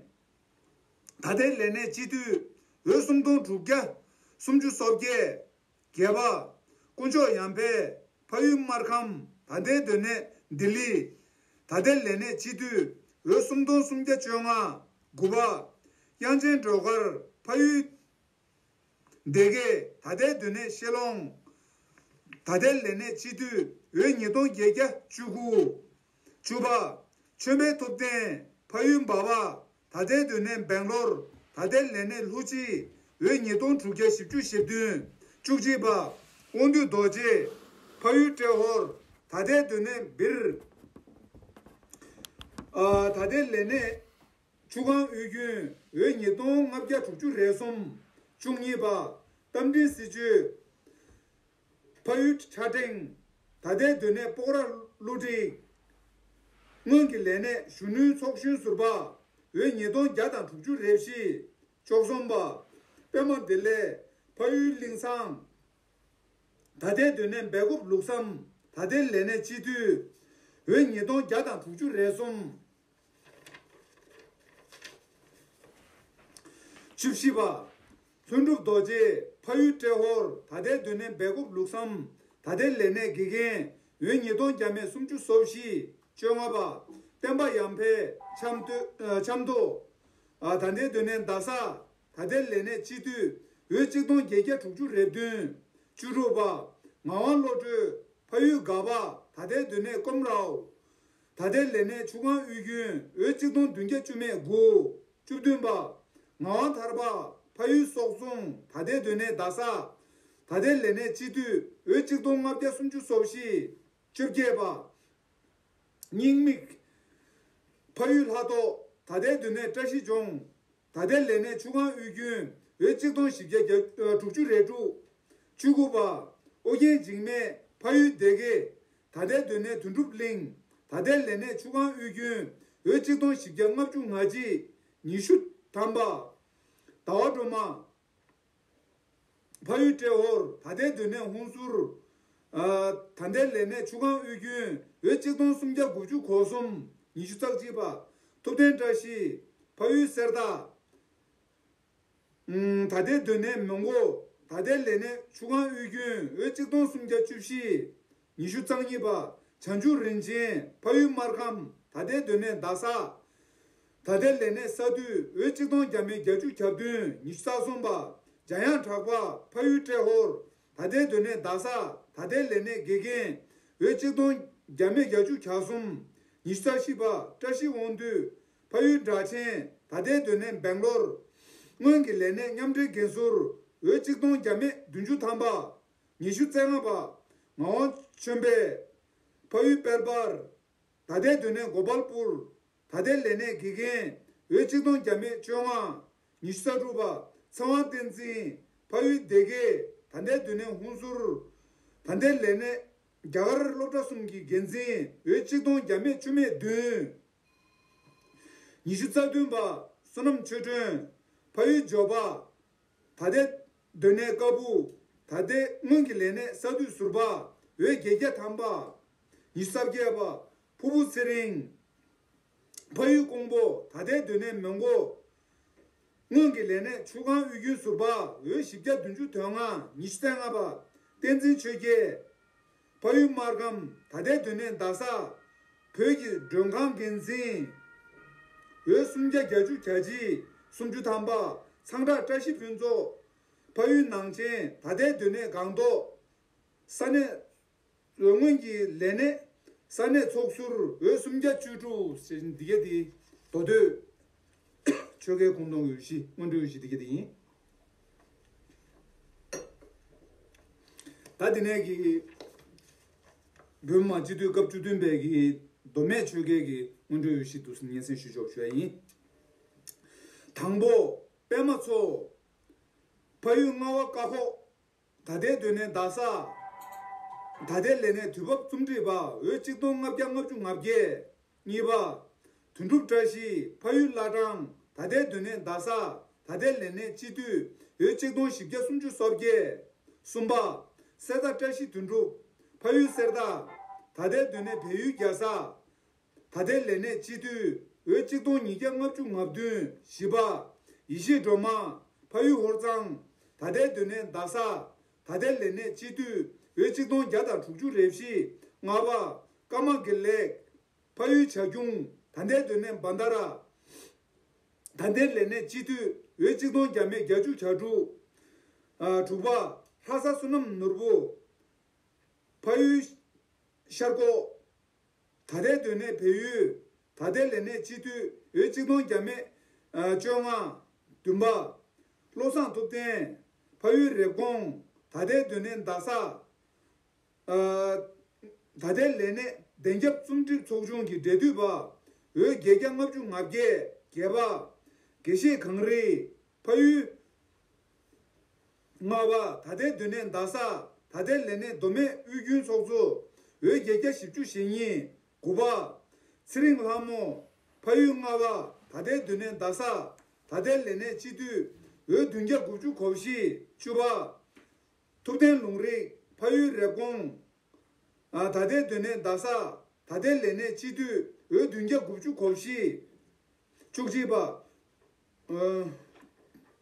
ད་ལྟའི་ལས་གནས་སྤྱི་འཐུས། འོས་སུམ་སྟོང་དྲུག་བརྒྱ་སུམ་ཅུ་སོ་བརྒྱད། བརྒྱད་པ། དཀོན་མཆོག་ཡར་འཕེལ། ཕ་ཡུལ་སྨར་ཁམས། ད་ལྟའི་སྡོད་གནས་ལྡི་ལི། ད་ལྟའི་ལས་གནས་སྤྱི་འཐུས། འོས་སུམ་སྟོང་སུམ་བརྒྱ་བཅོ་ལྔ། དགུ་པ། དབྱངས་ཅན་སྒྲོལ་དཀར། ཕ་ཡུལ་སྡེ་དགེ། ད་ལྟའི་སྡོད་གནས་ཤེ་ལོང་། ད་ལྟའི་ལས་གནས་སྤྱི་འཐུས། འོས་ཉིས་སྟོང་བརྒྱད་བརྒྱ་བཅུ་དགུ། བཅུ་པ། ཆོས་འཕེལ་ཐུབ་བསྟན། ཕ་ཡུལ་འབའ་བ། ད་ལྟའི་སྡོད་གནས་སྦེང་ལོར། ད་ལྟའི་ལས་གནས་ལྷུ་ཅི། འོས་ཉིས་སྟོང་དྲུག་བརྒྱ་བཞི་བཅུ་ཞེ་བདུན། བཅུ་གཅིག་པ། དབང་འདུས་རྡོ་རྗེ། ཕ་ཡུལ་ཏྲེ་ཧོར། ད་ལྟའི་སྡོད་གནས་སྦིར། ཨ། ད་ལྟའི་ལས་གནས་ཆུ་སྒང་དབུས་རྒྱུན། འོས་ཉིས་སྟོང་ལྔ་བརྒྱ་དྲུག་ཅུ་རེ་གསུམ། བཅུ་གཉིས་པ། རྟ་མགྲིན་སྲིད་གཅོད། ཕ་ཡུལ་ཆ་ཀྲེང་། ད་ལྟའི་སྡོད་གནས་སྤོག་ར་ཀླུ་ཀྲིག་སྔོན་གྱི་ལས་གནས་གཞོན་ནུའི་ཚོགས་གཞོན་ཟུར་པ། འོས་ཉིས་སྟོང་བརྒྱ་དང་དྲུག་ཅུ་རེ་བཞི། བཅུ་གསུམ་པ། པད་མ་བདེ་ལེགས། ཕ་ཡུལ་གླིང་ཚང་། ད་ལྟའི་སྡོད་གནས་སྦེལ་ཀོབ་ལུགས་བསམ། ད་ལྟའི་ལས་གནས་སྤྱི་འཐུས། འོས་ཉིས་སྟོང་བརྒྱ་དང་དྲུག་ཅུ་རེ་གསུམ། བཅུ་བཞི་པ། ལྷུན་གྲུབ་རྡོ་རྗེ། ཕ་ཡུལ་ཏྲེ་ཧོར། ད་ལྟའི་སྡོད་གནས་སྦེལ་ཀོབ་ལུགས་བསམ། ད་ལྟའི་ལས་གནས་དགེ་རྒན། འོས་ཉིས་སྟོང་བརྒྱ་མེད་སུམ་ཅུ་སོ་བཞི། བཅོ་ལྔ་པ། བསྟན་པ་ཡར་འཕེལ། ཆབ་མདོ། ཨ། ཆབ་མདོ། ཨ། ད་ལྟའི་སྡོད་གནས་རྡ་ས། ད་ལྟའི་ལས་གནས་སྤྱི་འཐུས། འོས་གཅིག་སྟོང་བརྒྱད་བརྒྱ་དྲུག་ཅུ་རེ་བདུན། བཅུ་དྲུག་པ། ངག་དབང་བློ་གྲོས། ཕ་ཡུལ་དགའ་བ། ད་ལྟའི་སྡོད་གནས་ཀོམ་རའོ། ད་ལྟའི་ལས་གནས་ཆུ་སྒང་དབུས་རྒྱུན། འོས་གཅིག་སྟོང་བདུན་བརྒྱ་བཅུ་མེད་དགུ། བཅུ་བདུན་པ། ངག་དབང་ཐར་པ། ཕ་ཡུལ་སོག་རྫོང་། ད་ལྟའི་སྡོད་གནས་རྡ་ས། ད་ལྟའི་ལས་གནས་སྤྱི་འཐུས། འོས་གཅིག་སྟོང་ལྔ་བརྒྱ་སུམ་ཅུ་སོ་བཞི། བཅོ་བརྒྱད་པ། སྙིང་མིག་ཕ་ཡུལ་ལྷ་ཐོག་ད་ལྟའི་སྡོད་གནས་བཀྲ་ཤིས་ལྗོངས། ད་ལྟའི་ལས་གནས་ཆུ་སྒང་དབུས་རྒྱུན། འོས་གཅིག་སྟོང་བཞི་བརྒྱ་དྲུག་ཅུ་རེ་དྲུག་བཅུ་དགུ་པ། ཨོ་རྒྱན་འཇིགས་མེད། ཕ་ཡུལ་སྡེ་དགེ། ད་ལྟའི་སྡོད་གནས་དོན་གྲུབ་གླིང་། ད་ལྟའི་ལས་གནས་ཆུ་སྒང་དབུས་རྒྱུན། འོས་གཅིག་སྟོང་བཞི་བརྒྱ་ལྔ་བཅུ་ང་གཅིག་ཉི་ཤུ་ཐམ་པ། ཟླ་བ་སྒྲོལ་མ། ཕ་ཡུལ་ཏྲེ་ཧོར། ད་ལྟའི་སྡོད་གནས་ཧུན་སུར། ཨ། ད་ལྟའི་ལས་གནས་ཆུ་སྒང་དབུས་རྒྱུན། འོས་གཅིག་སྟོང་སུམ་བརྒྱ་དགུ་བཅུ་གོ་གསུམ། ཉི་ཤུ་རྩ་གཅིག་པ། ཐུབ་བསྟན་བཀྲ་ཤིས། ཕ་ཡུལ་གསེར་རྟ། ཨུམ། ད་ལྟའི་སྡོད་གནས་མོན་གྷོ། ད་ལྟའི་ལས་གནས་ཆུ་སྒང་དབུས་རྒྱུན། འོས་གཅིག་སྟོང་སུམ་བརྒྱ་བཅུ་བཞི། ཉི་ཤུ་རྩ་གཉིས་པ། བྱང་ཆུབ་རིན་ཆེན། ཕ་ཡུལ་སྨར་ཁམས། ད་ལྟའི་སྡོད་གནས་རྡ་ས། ད་ལྟའི་ལས་གནས་ས་འཐུས། འོས་གཅིག་སྟོང་བརྒྱ་མེད་བརྒྱད་ཅུ་གྱ་བདུན། ཉི་ཤུ་རྩ་གསུམ་པ། འཇམ་དབྱངས་གྲགས་པ། ཕ་ཡུལ་ཏྲེ་ཧོར། ད་ལྟའི་སྡོད་གནས་རྡ་ས། ད་ལྟའི་ལས་གནས་དགེ་རྒན། འོས་གཅིག་སྟོང་བརྒྱ་མེད་བརྒྱད་ཅུ་གྱ་གསུམ། ཉི་ཤུ་རྩ་བཞི་པ། བཀྲ་ཤིས་དབང་འདུས། ཕ་ཡུལ་སྦྲ་ཆེན། ད་ལྟའི་སྡོད་གནས་སྦེང་ལོར། སྔོན་གྱི་ལས་གནས་མཉམ་འབྲེལ་འགན་ཟུར། འོས་གཅིག་སྟོང་བརྒྱ་མེད་བདུན་ཅུ་ཐམ་པ། ཉི་ཤུ་རྩ་ལྔ་པ། ངག་དབང་ཆོས་འཕེལ། ཕ་ཡུལ་དཔལ་འབར། ད་ལྟའི་སྡོད་གནས་གོ་པལ་པུར། ད་ལྟའི་ལས་གནས་དགེ་རྒན། འོད་གཅིག་སྟོང་བརྒྱ་མེད་བཅོ་ལྔ། ཉི་ཤུ་རྩ་དྲུག་པ། ཚེ་དབང་བསྟན་འཛིན། ཕ་ཡུལ་སྡེ་དགེ། ད་ལྟའི་སྡོད་གནས་ཧུན་སུར། ད་ལྟའི་ལས་གནས་རྒྱ་གར་སློབ་གྲྭ་གསུམ་གྱི་འགན་འཛིན། འོད་གཅིག་སྟོང་བརྒྱ་མེད་བཅུ་མེད་བདུན། ཉི་ཤུ་རྩ་བདུན་པ། བསོད་ནམས་ཆོས་སྒྲོན། ཕ་ཡུལ་འཇོ་པ། ད་ལྟའི་སྡོད་གནས་ཀ་སྦུག། ད་ལྟའི་སྔོན་གྱི་ལས་གནས་ས་འཐུས་ཟུར་པ། འོད་བརྒྱད་བརྒྱ་ཐམ་པ། ཉི་ཤུ་རྩ་བརྒྱད་པ། ཕུར་བུ་ཚེ་རིང་། ཕ་ཡུལ་ཀོང་པོ། ད་ལྟའི་སྡོད་གནས་མོན་གྷོ། སྔོན་གྱི་ལས་གནས་ཆུ་སྒང་དབུས་རྒྱུན་ཟུར་པ། འོད་བཞི་བརྒྱ་བདུན་ཅུ་དོན་ལྔ། ཉི་ཤུ་རྩ་ལྔ་པ། བསྟན་འཛིན་ཆོས་རྒྱལ། ཕ་ཡུལ་སྨར་ཁམས། ད་ལྟའི་སྡོད་གནས་རྡ་ས། བོད་ཀྱི་མགྲོན་ཁང་འགན་འཛིན། འོད་སུམ་བརྒྱ་བརྒྱད་ཅུ་གྱ་གཅིག། སུམ་ཅུ་ཐམ་པ། ཚངས་བྲག་བཀྲ་ཤིས་ཕུན་ཚོགས། ཕ་ཡུལ་ནང་ཆེན། ད་ལྟའི་སྡོད་གནས་སྒང་ཏོག། ས་གནས། སྔོན་གྱི་ལས་གནས། ས་གནས་ཚོགས་ཟུར། འོད་སུམ་བརྒྱ་བཅུ་དྲུག་ཟེར་འདི་ག་དེ། མདོ་སྟོད། ཆོལ་ཁའི་ཁུངས་སྟོན་འོས་གཞི། སྔོན་འགྲོའི་འོས་གཞི་འདི་ག་དེ་ཡིན། ད་འདི་ནས་ཀྱི། བོད་མི་མང་སྤྱི་འཐུས་སྐབས་བཅུ་བདུན་པའི་ཀྱི་མདོ་སྨད་ཆོལ་ཁའི་ཀྱི་སྔོན་འགྲོའི་འོས་གཞི་འདུག་སེ་སྙན་སེང་ཞུ་ཆོག་ཞུ་ཡ་ཡིན། དང་པོ། པད་མ་མཚོ། ཕ་ཡུལ་རྔ་བ་ཀ་ཧོ། ད་ལྟའི་སྡོད་གནས་རྡ་ས། ད་ལྟའི་ལས་གནས་དུས་བབ་རྩོམ་སྒྲིག་པ། འོད་གཅིག་སྟོང་ལྔ་བརྒྱ་ལྔ་བཅུ་ང་བརྒྱད། གཉིས་པ། དོན་གྲུབ་བཀྲ་ཤིས། ཕ་ཡུལ་བླ་བྲང་། ད་ལྟའི་སྡོད་གནས་རྡ་ས། ད་ལྟའི་ལས་གནས་སྤྱི་འཐུས། འོད་གཅིག་སྟོང་བཞི་བརྒྱ་སུམ་ཅུ་སོ་བརྒྱད། གསུམ་པ། གསེར་རྟ་བཀྲ་ཤིས་དོན་གྲུབ། ཕ་ཡུལ་གསེར་རྟ། ད་ལྟའི་སྡོད་གནས་བལ་ཡུལ་རྒྱལ་ས། ད་ལྟའི་ལས་གནས་སྤྱི་འཐུས། འོད་གཅིག་སྟོང་ཉིས་བརྒྱ་ལྔ་བཅུ་ང་བདུན། བཞི་པ། ཡེ་ཤེས་སྒྲོལ་མ། ཕ་ཡུལ་ཧོར་གཙང་། ད་ལྟའི་སྡོད་གནས་རྡ་ས། ད་ལྟའི་ལས་གནས་སྤྱི་འཐུས། འོད་གཅིག་སྟོང་བརྒྱ་དང་དྲུག་ཅུ་རེ་བཞི། ལྔ་པ། ཀརྨ་དགེ་ལེགས། ཕ་ཡུལ་བྱ་ཁྱུང་། ད་ལྟའི་སྡོད་གནས་བྷན་དྷ་ར། ད་ལྟའི་ལས་གནས་སྤྱི་འཐུས། འོད་གཅིག་སྟོང་བརྒྱ་མེད་བརྒྱད་ཅུ་གྱ་དྲུག། ཨ། དྲུག་པ། ལྷ་ས། བསོད་ནམས་ནོར་བུ། ཕ་ཡུལ་ཤར་ཁོག། ད་ལྟའི་སྡོད་གནས་བལ་ཡུལ། ད་ལྟའི་ལས་གནས་སྤྱི་འཐུས། འོད་གཅིག་སྟོང་བརྒྱ་མེད་བཅོ་ལྔ། བདུན་པ། བློ་བཟང་ཐུབ་བསྟན། ཕ་ཡུལ་རེབ་གོང་། ད་ལྟའི་སྡོད་གནས་རྡ་ས། ད་ལྟའི་ལས་གནས་བདེན་རྒྱབ་རྩོམ་སྒྲིག་ཚོགས་ཆུང་གི་འབྲེལ་མཐུད་པ། འོད་བརྒྱད་བརྒྱ་ལྔ་བཅུ་ང་བརྒྱད། བརྒྱད་པ། དགེ་བཤེས་གངས་རི། ཕ་ཡུལ། ལྔ་པ། ད་ལྟའི་སྡོད་གནས་རྡ་ས། ད་ལྟའི་ལས་གནས་མདོ་སྨད་དབུས་རྒྱུན་ཚོགས་གཙོ། འོད་བརྒྱད་བརྒྱ་བཞི་བཅུ་ཞེ་གཉིས། དགུ་པ། ཚེ་རིང་ལྷ་མོ། ཕ་ཡུལ་རྔ་བ། ད་ལྟའི་སྡོད་གནས་རྡ་ས། ད་ལྟའི་ལས་གནས་སྤྱི་འཐུས། འོད་བདུན་བརྒྱ་དགུ་བཅུ་གོ་བཞི། བཅུ་པ། ཐུབ་བསྟན་ལུང་རིགས། ཕ་ཡུལ་རེབ་གོང་། ཨ། ད་ལྟའི་སྡོད་གནས་རྡ་ས། ད་ལྟའི་ལས་གནས་སྤྱི་འཐུས། འོད་བདུན་བརྒྱ་དགུ་བཅུ་གོ་བཞི། བཅུ་གཅིག་པ། ཨ།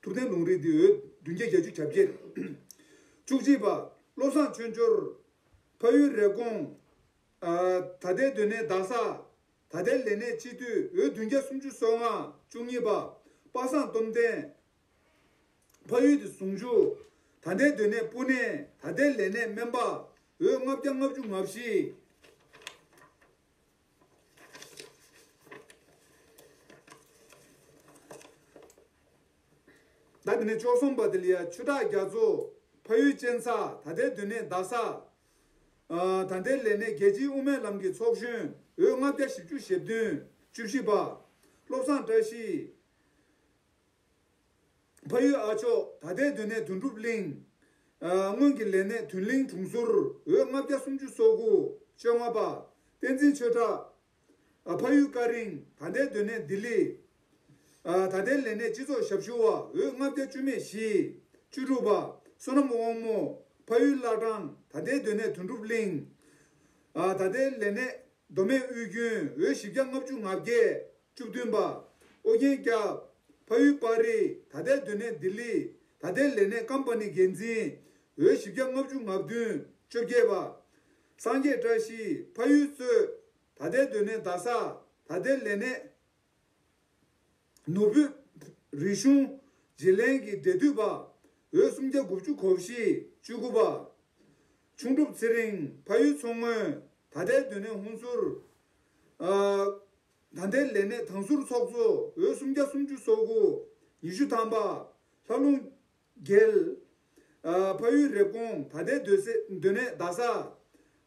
ཐུབ་བསྟན་ལུང་རིགས་འདི་འོད་བདུན་བརྒྱ་བརྒྱད་ཅུ་གྱ་བརྒྱད། བཅུ་གཅིག་པ། བློ་བཟང་ཆོས་འབྱོར། ཕ་ཡུལ་རེབ་གོང་། ཨ། ད་ལྟའི་སྡོད་གནས་རྡ་ས། ད་ལྟའི་ལས་གནས་སྤྱི་འཐུས། འོད་བདུན་བརྒྱ་སུམ་ཅུ་སོ་ལྔ། བཅུ་གཉིས་པ། པ་སངས་སྟོབས་ལྡན། ཕ་ཡུལ་དེ་ཟུང་ཆུ། ད་ལྟའི་སྡོད་གནས་སྤུ་ནེ། ད་ལྟའི་ལས་གནས་སྨན་པ། འོད་ལྔ་བརྒྱ་ལྔ་བཅུ་ང་བཞི། ད་དེ་ནས་བཅུ་གསུམ་པ་དེ་ལ་ཡ་ཆོས་གྲགས་རྒྱ་མཚོ། ཕ་ཡུལ་གཅན་ཚ། ད་ལྟའི་སྡོད་གནས་རྡ་ས། ཨ། ད་ལྟའི་ལས་གནས་རྒྱལ་སྤྱིའི་དབུ་མའི་ལམ་གྱི་ཚོགས་གཞོན། འོད་ལྔ་བརྒྱ་བཞི་བཅུ་ཞེ་བདུན། བཅུ་བཞི་པ། བློ་བཟང་བཀྲ་ཤིས། ཕ་ཡུལ་ཨ་མཆོག། ད་ལྟའི་སྡོད་གནས་དོན་གྲུབ་གླིང་། ཨ། སྔོན་གྱི་ལས་གནས་དོན་གླིང་དྲུང་ཟུར། འོད་ལྔ་བརྒྱ་སུམ་ཅུ་སོ་དགུ། བཅོ་ལྔ་པ། བསྟན་འཛིན་ཆོས་གྲགས། ཨ། ཕ་ཡུལ་ཀ་རིང་། ད་ལྟའི་སྡོད་གནས་ལྡི་ལི། ཨ། ད་ལྟའི་ལས་གནས་སྤྱི་ཚོགས་ཞབས་ཞུ་བ། འོད་ལྔ་བརྒྱ་བཅུ་མེད་བཞི། བཅུ་དྲུག་པ། བསོད་ནམས་དབང་མོ། ཕ་ཡུལ་བླ་བྲང་། ད་ལྟའི་སྡོད་གནས་དོན་གྲུབ་གླིང་། ཨ། ད་ལྟའི་ལས་གནས་མདོ་སྨད་དབུས་རྒྱུན། འོད་བཞི་བརྒྱ་ལྔ་བཅུ་ང་བརྒྱད། བཅུ་བདུན་པ། ཨོ་རྒྱན་སྐྱབས། ཕ་ཡུལ་པར་རི། ད་ལྟའི་སྡོད་གནས་ལྡི་ལི། ད་ལྟའི་ལས་གནས་ཀམ་པ་ནི་འགན་འཛིན། འོད་བཞི་བརྒྱ་ལྔ་བཅུ་ང་བདུན། བཅོ་བརྒྱད་པ། སངས་རྒྱས་བཀྲ་ཤིས། ཕ་ཡུལ་གཙོས། ད་ལྟའི་སྡོད་གནས་རྡ་ས། ད་ལྟའི་ལས་གནས་ནོར་བུ་རིག་གཞུང་བརྗེ་ལེན་གྱི་འབྲེལ་མཐུད་པ། འོད་སུམ་བརྒྱ་དགུ་བཅུ་གོ་བཞི། བཅུ་དགུ་པ། ཆུང་གྲུབ་ཚེ་རིང་། ཕ་ཡུལ་མཚོ་སྔོན། ད་ལྟའི་སྡོད་གནས་ཧུན་སུར། ཨ། ད་ལྟའི་ལས་གནས་དང་ཟུར་ཚོགས་གཙོ། འོད་སུམ་བརྒྱ་སུམ་ཅུ་སོ་དགུ། ཉི་ཤུ་ཐམ་པ། ལྷ་ལུང་རྒྱལ། ཨ། ཕ་ཡུལ་རེབ་གོང་། ད་ལྟའི་སྡོད་སའི་སྡོད་གནས་རྡ་ས།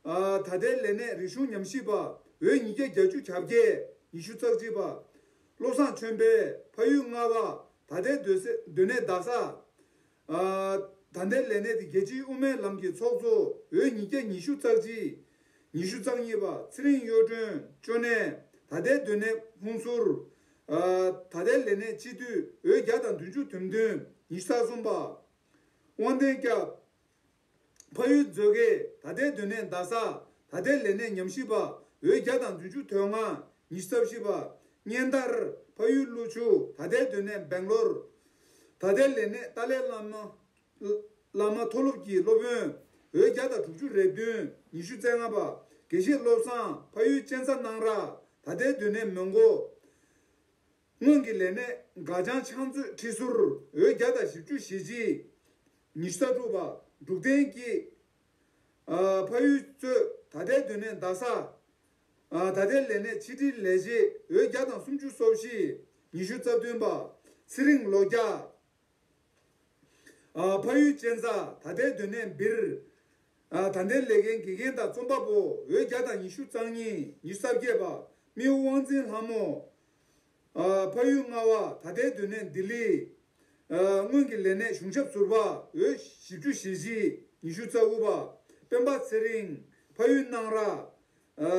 ཨ། ད་ལྟའི་ལས་གནས་རིག་གཞུང་ཉམས་ཞིབ་པ། འོད་ཉིས་བརྒྱ་བརྒྱད་ཅུ་གྱ་བརྒྱད། ཉི་ཤུ་རྩ་གཅིག་པ། བློ་བཟང་ཆོས་འཕེལ་ཕ་ཡུལ་རྔ་བ་ད་ལྟའི་སྡོད་ས་སྡོད་གནས་རྡ་ས། ཨ་ད་ལྟའི་ལས་གནས་དེ་རྒྱལ་སྤྱིའི་དབུ་མའི་ལམ་གྱི་ཚོགས་གཙོ་འོས་ཉིས་བརྒྱ་ཉི་ཤུ་རྩ་གཅིག་ཉི་ཤུ་རྩ་གཉིས་པ། ཚེ་རིང་གཡུ་སྒྲོན་ཅོ་ནེ་ད་ལྟའི་སྡོད་གནས་ཧུན་སུར། ཨ་ད་ལྟའི་ལས་གནས་སྤྱི་འཐུས་འོས་བརྒྱ་དང་བདུན་ཅུ་དོན་བདུན་ཉི་ཤུ་རྩ་གསུམ་པ། དབང་ལྡན་སྐྱབས་ཕ་ཡུལ་མཛོད་དགེ་ད་ལྟའི་སྡོད་གནས་རྡ་ས། ད་ལྟའི་ལས་གནས་ཉམས་ཞིབ་པ་འོས་བརྒྱ་དང་བདུན་ཅུ་དོན་ལྔ་ཉི་ཤུ་རྩ་བཞི་པ། གཉན་དར་ཕ་ཡུལ་ཀླུ་ཆུ་ད་ལྟའི་སྡོད་གནས་སྦེང་ལོར། ད་ལྟའི་ལས་གནས་ཏཱ་ལའི་བླ་མ་བླ་མ་མཐོ་སློབ་ཀྱི་སློབ་དཔོན་འོས་བརྒྱ་དང་དྲུག་ཅུ་རེ་བདུན་ཉི་ཤུ་རྩ་ལྔ་པ། དགེ་བཤེས་བློ་བཟང་ཕ་ཡུལ་གཅན་ཚ་སྣང་ར་ད་ལྟའི་སྡོད་གནས་མོན་གྷོ། སྔོན་གྱི་ལས་གནས་དགའ་ལྗང་ཕྱག་མཛོད་ཁྲི་ཟུར་འོས་བརྒྱ་དང་བཞི་བཅུ་ཞེ་གཅིག་ཉི་ཤུ་རྩ་དྲུག་པ། འབྲུག་བསྟན་སྐྱིད། ཨ་ཕ་ཡུལ་གཙོས་ད་ལྟའི་སྡོད་གནས་རྡ་ས། ཨ་ད་ལྟའི་ལས་གནས་ཕྱི་དྲིལ་ལས་བྱེད་འོས་བརྒྱ་དང་སུམ་ཅུ་སོ་བཞི་ཉི་ཤུ་རྩ་བདུན་པ། ཚེ་རིང་ལོ་བརྒྱ། ཨ་ཕ་ཡུལ་གཅན་ཚ་ད་ལྟའི་སྡོད་གནས་སྦིར། ཨ་ད་ལྟའི་ལས་འགན་དགེ་རྒན་དང་རྩོམ་པ་པོ་འོས་བརྒྱ་དང་ཉི་ཤུ་རྩ་གཉིས་ཉི་ཤུ་རྩ་བརྒྱད་པ། རྨེའུ་དབང་འཛིན་ལྷ་མོ། ཨ་ཕ་ཡུལ་རྔ་བ་ད་ལྟའི་སྡོད་གནས་ལྡི་ལི། ཨ་སྔོན་གྱི་ལས་གནས་གཞུང་ཞབས་ཟུར་པ་འོས་བཞི་བཅུ་ཞེ་བཞི་ཉི་ཤུ་རྩ་དགུ་པ། སྤེན་པ་ཚེ་རིང་ཕ་ཡུལ་སྣང་ར། ཨ་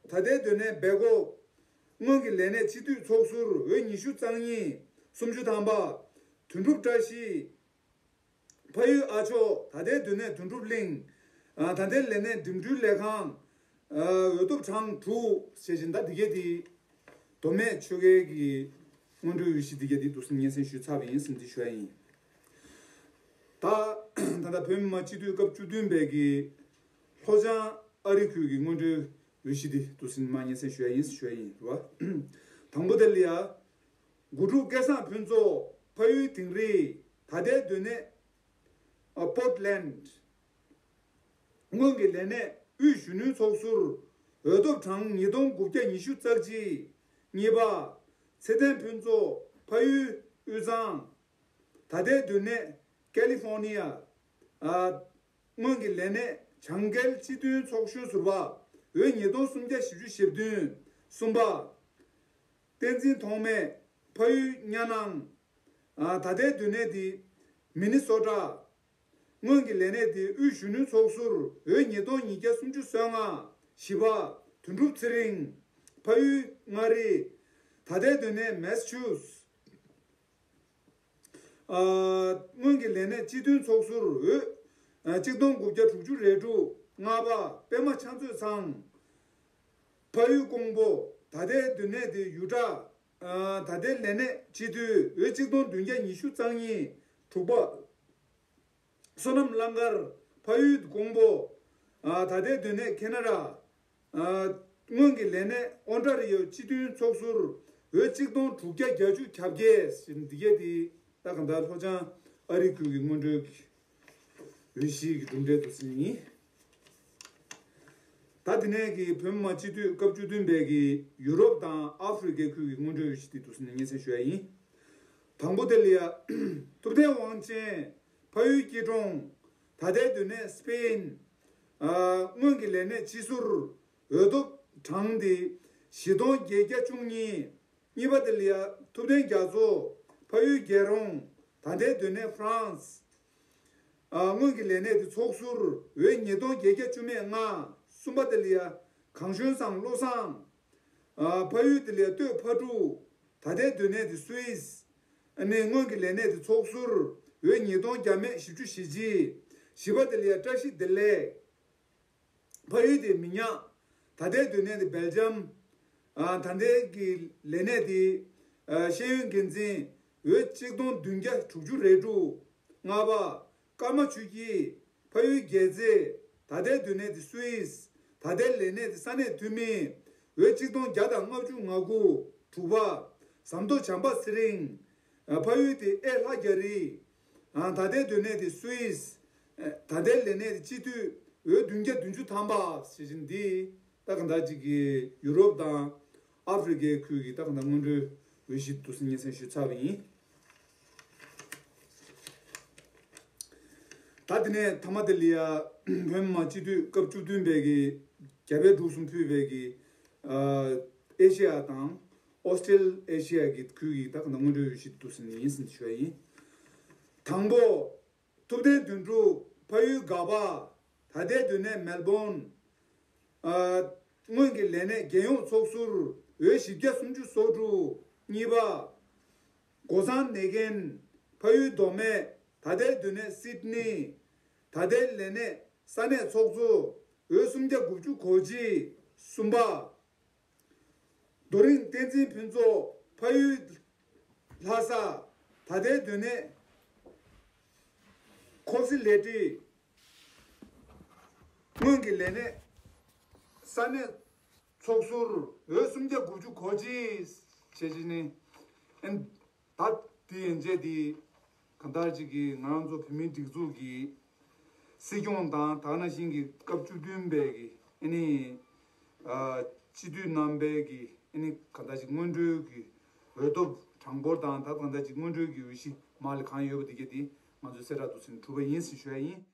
ད་ལྟའི་སྡོད་གནས་སྦེལ་ཀོབ། སྔོན་གྱི་ལས་གནས་སྤྱི་འཐུས་ཚོགས་ཟུར་འོས་ཉི་ཤུ་རྩ་གཉིས་སུམ་ཅུ་ཐམ་པ། དོན་གྲུབ་བཀྲ་ཤིས། ཕ་ཡུལ་ཨ་མཆོག་ད་ལྟའི་སྡོད་གནས་དོན་གྲུབ་གླིང་། ཨ་ད་ལྟའི་ལས་གནས་འགྲིམ་འགྲུལ་ལས་ཁང་། ཨ་འོས་ཐོབ་གྲངས་དྲུག་ཞེས་བཞིན་ད་འདི་གས་དེ། མདོ་སྨད་ཆོལ་ཁའི་གི་སྔོན་འགྲོའི་འོས་གཞི་འདི་གས་དེ་འདུག་སེ་སྙན་སེང་ཞུས་ཚར་བ་ཡིན་ཟིན་འདི་ཞུ་ཡ་ཡིན། ད་ད་ལྟ་བོད་མི་མང་སྤྱི་འཐུས་སྐབས་བཅུ་བདུན་པའི་གི་ལྷོ་བྱང་ཨ་རི་ཁུལ་གྱི་སྔོན་འགྲོའི་འོས་གཞི་འདི་འདུག་སེ་མ་སྙན་སེང་ཞུ་ཡ་ཡིན་ཞུ་ཡ་ཡིན་རེད་བ། དང་པོ་དེ་ལ་ཡ། དགུ་ཕྲུག་སྐལ་བཟང་ཕུན་ཚོགས་ཕ་ཡུལ་དིང་རི་ད་ལྟའི་སྡོད་གནས། ཨ་པོར་ཊི་ལེན་ཌི། སྔོན་གྱི་ལས་གནས་དབུས་གཞོན་ནུའི་ཚོགས་ཟུར་འོས་ཐོབ་གྲངས་ཉིས་སྟོང་དགུ་བརྒྱ་ཉི་ཤུ་རྩ་གཅིག་གཉིས་པ། ཚེ་བརྟན་ཕུན་ཚོགས་ཕ་ཡུལ་དབུས་གཙང་། ད་ལྟའི་སྡོད་གནས་ཀ་ལི་ཧྥོར་ནི་ཡ། ཨ་སྔོན་གྱི་ལས་གནས་བྱང་གལ་སྤྱི་མཐུན་ཚོགས་གཞོན་ཟུར་པ་འོས་ཉིས་སྟོང་སུམ་བརྒྱ་བཞི་བཅུ་ཞེ་བདུན་གསུམ་པ། བསྟན་འཛིན་ཐོགས་མེད་ཕ་ཡུལ་གཉའ་ནང་། ཨ་ད་ལྟའི་སྡོད་གནས་དེ་མི་ནི་སོ་ཊ། སྔོན་གྱི་ལས་གནས་དེ་དབུས་གཞོན་ནུའི་ཚོགས་ཟུར་འོས་ཉིས་སྟོང་ཉིས་བརྒྱ་སུམ་ཅུ་སོ་ལྔ། བཞི་པ། དོན་གྲུབ་ཚེ་རིང་། ཕ་ཡུལ་མངའ་རིས། ད་ལྟའི་སྡོད་གནས་མེ་སི་ཆུ་སི། ཨ་སྔོན་གྱི་ལས་གནས་སྤྱི་མཐུན་ཚོགས་ཟུར་འོས། ཨ་གཅིག་སྟོང་དགུ་བརྒྱ་དྲུག་ཅུ་རེ་དྲུག་ལྔ་པ་པད་མ་ཕྱག་མཛོད་ཚང་། ཕ་ཡུལ་ཀོང་པོ། ད་ལྟའི་སྡོད་གནས་དེ་ཡུ་ཊ། ཨ་ད་ལྟའི་ལས་གནས་སྤྱི་འཐུས་འོས་གཅིག་སྟོང་བདུན་བརྒྱ་ཉི་ཤུ་རྩ་གཉིས་དྲུག་པ། བསོད་ནམས་གླང་དཀར་ཕ་ཡུལ་ཀོང་པོ། ཨ་ད་ལྟའི་སྡོད་གནས་ཁེ་ན་ཌ། ཨ་སྔོན་གྱི་ལས་གནས་ཨོན་ཊ་རི་ཡོ་སྤྱི་མཐུན་ཚོགས་ཟུར་འོས་གཅིག་སྟོང་དྲུག་བརྒྱ་བརྒྱད་ཅུ་གྱ་བརྒྱད་ཟེར་འདི་གས་དེ་ད་གང་ལྟར་ལྷོ་བྱང་ཨ་རི་ཁུལ་གྱི་སྔོན་འགྲོའི་འོས་གཞི་གི་གྲུབ་འབྲས་དུ་ཟིན་ཡིན། ད་དེ་ནས་ཀྱི་བོད་མི་མང་སྤྱི་འཐུས་སྐབས་བཅུ་བདུན་པའི་གི་ཡུ་རོབ་དང་ཨ་ཧྥེ་རི་ཁའི་ཁུལ་གྱི་སྔོན་འགྲོའི་འོས་གཞི་དེ་འདུག་སེ་ནས་སྙན་སེང་ཞུ་ཡ་ཡིན། དང་པོ་དེ་ལ་ཡ། ཐུབ་བསྟན་དབང་ཆེན། ཕ་ཡུལ་སྐྱིད་གྲོང་། ད་ལྟའི་སྡོད་གནས་སི་པེན། ཨ་སྔོན་གྱི་ལས་གནས་སྤྱི་ཟུར་འོས་ཐོབ་གྲངས་དེ་བཞི་སྟོང་བརྒྱད་བརྒྱ་བཅུ་གཉིས། གཉིས་པ་དེ་ལ་ཡ་ཐུབ་བསྟན་རྒྱ་མཚོ། ཕ་ཡུལ་རྒྱལ་རོང་། ད་ལྟའི་སྡོད་གནས་ཧྥ་རན་སི། ཨ་སྔོན་གྱི་ལས་གནས་དེ་ཚོགས་ཟུར་འོས་ཉིས་སྟོང་བརྒྱད་བརྒྱ་བཅུ་མེད་ལྔ། གསུམ་པ་དེ་ལ་ཡ་གངས་ལྗོན་ཚང་བློ་བཟང་། ཨ་ཕ་ཡུལ་དེ་ལ་ཡ་སྟོད་ཕ་ཕྲུག་ད་ལྟའི་སྡོད་གནས་དེ་སུད་སི། ཨ་ནི་སྔོན་གྱི་ལས་གནས་དེ་ཚོགས་ཟུར་འོས་ཉིས་སྟོང་བརྒྱ་མེད་བཞི་བཅུ་ཞེ་གཅིག་བཞི་པ་དེ་ལ་ཡ་བཀྲ་ཤིས་བདེ་ལེགས། ཕ་ཡུལ་དེ་མི་ཉག་ད་ལྟའི་སྡོད་གནས་དེ་སྦེལ་ཇམ། ཨ་ད་ལྟའི་གི་ལས་གནས་དེ་ཨ་ཤེས་ཡོན་འགན་འཛིན་འོས་གཅིག་སྟོང་བདུན་བརྒྱ་དྲུག་ཅུ་རེ་དྲུག་ལྔ་པ། ཀརྨ་ཆོས་སྐྱིད། ཕ་ཡུལ་རྒྱལ་རྩེ། ད་ལྟའི་སྡོད་གནས་དེ་སུད་སི། ད་ལྟའི་ལས་གནས་དེ་ས་གནས་འཐུས་མི། འོས་གཅིག་སྟོང་བརྒྱ་དང་ལྔ་བཅུ་ང་དགུ། དྲུག་པ། ཟམ་མདོ་བྱམས་པ་ཚེ་རིང་། ཕ་ཡུལ་དེ་ཨེ་ལྷ་རྒྱ་རི། ད་ལྟའི་སྡོད་གནས་དེ་སུད་སི། ད་ལྟའི་ལས་གནས་དེ་སྤྱི་འཐུས་འོས་བདུན་བརྒྱ་བདུན་ཅུ་ཐམ་པ་ཞེས་བཞིན་འདི་ད་གང་ལྟར་ཅིག་གི་ཡུ་རོབ་དང་ཨ་ཧྥེ་རི་ཁའི་ཁུལ་གྱི་ད་གང་ལྟར་སྔོན་འགྲོའི་འོས་གཞི་འདུག་སེ་སྙན་སེང་ཞུས་ཚར་བ་ཡིན། ད་དེ་ནས་ཐ་མ་དེ་ལ་ཡ་བོད་མི་མང་སྤྱི་འཐུས་སྐབས་བཅུ་བདུན་པའི་གི་རྒྱ་བལ་འབྲུག་གསུམ་ཕུད་པའི་གི་ཨ་ཨེ་ཤེ་ཡ་དང་ ཨོ་སི་ཊེལ་ཨེ་ཤི་ཡ་གི་ཁུལ་གྱི་ད་ག་ན་སྔོན་འགྲོའི་འོས་གཞི་འདུག་ཟིན་ཡིན་ཟིན་ཞུ་ཡ་ཡིན། དང་པོ། ཐུབ་བསྟན་དོན་གྲུབ་ཕ་ཡུལ་དགའ་པ། ད་ལྟའི་སྡོད་གནས་མེལ་བོན། ཨ། སྔོན་གྱི་ལས་གནས་རྒྱལ་ཡོངས་ཚོགས་ཟུར་འོས་བཞི་བརྒྱ་སུམ་ཅུ་སོ་དྲུག་གཉིས་པ། སྒོ་བཟང་ནེ་གན། ཕ་ཡུལ་མདོ་སྨད། ད་ལྟའི་སྡོད་གནས་སིད་ནི། ད་ལྟའི་ལས་གནས་ས་གནས་ཚོགས་གཙོ། འོས་སུམ་བརྒྱ་དགུ་བཅུ་གོ་གཅིག་གསུམ་པ། རྡོ་རིང་བསྟན་འཛིན་ཕུན་ཚོགས་ཕ་ཡུལ་ལྷ་ས། ད་ལྟའི་སྡོད་གནས་ཁོབ་སི་ལེ་ཏི། སྔོན་གྱི་ལས་གནས་ས་གནས་ཚོགས་ཟུར་འོས་སུམ་བརྒྱ་དགུ་བཅུ་གོ་གཅིག་བྱས་ཅི་ནི། ཨན། ད་དེ་ཡན་ཆད་དེ་གང་ལྟར་ཅིག་གིས་ང་རང་ཚོ་བོད་མིའི་སྒྲིག་འཛུགས་ཀྱི་སྲིད་སྐྱོང་དང་ད་ག་ནང་བཞིན་གྱི་སྐབས་བཅུ་བདུན་པའི་གི་ཨ་ནི་ཨ་སྤྱི་འཐུས་རྣམ་པའི་གི་ཨ་ནི་གང་ལྟར་ཅིག་སྔོན་འགྲོའི་གི་འོས་ཐོབ་གྲངས་འབོར་དང་ད་གང་ལྟར་ཅིག་སྔོན་འགྲོའི་གི་འོས་གཞི་མ་ལ་གང་ཡོད་པ་དེ་གས་དེ་ང་ཚོས་གསལ་བསྒྲགས་འདུག་ཟིན་གྲུབ་པ་ཡིན་ཟེར་ཞུ་ཡ་ཡིན།